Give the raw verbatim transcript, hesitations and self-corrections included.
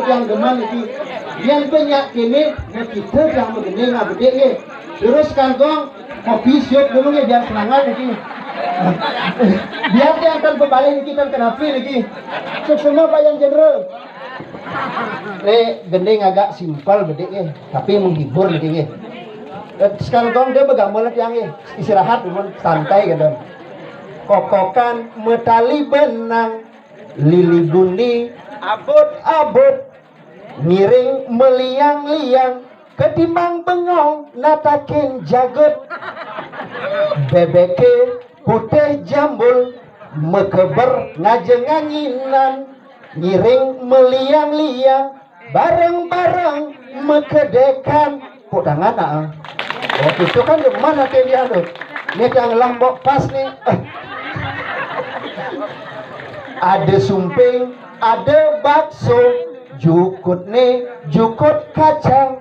Tiang demen niki. Yen pe nyak kene, nyak kita tiang begending, ah, bedik nggih. Terus kantong kopi siup dulu nggih, biar semangat niki. Biar tiang tan bebalih niki, tan kenapi niki. Suksma Pak Yang Jenderal. Eh, gending agak simpel bedik nggih, tapi menghibur niki nggih. Eh, sekantong dia begamel tiang nggih, istirahat, mun santai gitu. Kokokan metali benang, lili guni, abut-abut, ngiring meliang-liang, ketimbang bengong natakin jagut. Bebeke putih jambul, mekeber ngajeng anginan, ngiring meliang-liang, bareng-bareng mekedekan. Puk tangan, ah. Oh, itu kan demen ate dia tu. Ni tiang lambok pas ni. Ada sumping, ada bakso, jukut ni, jukut kacang.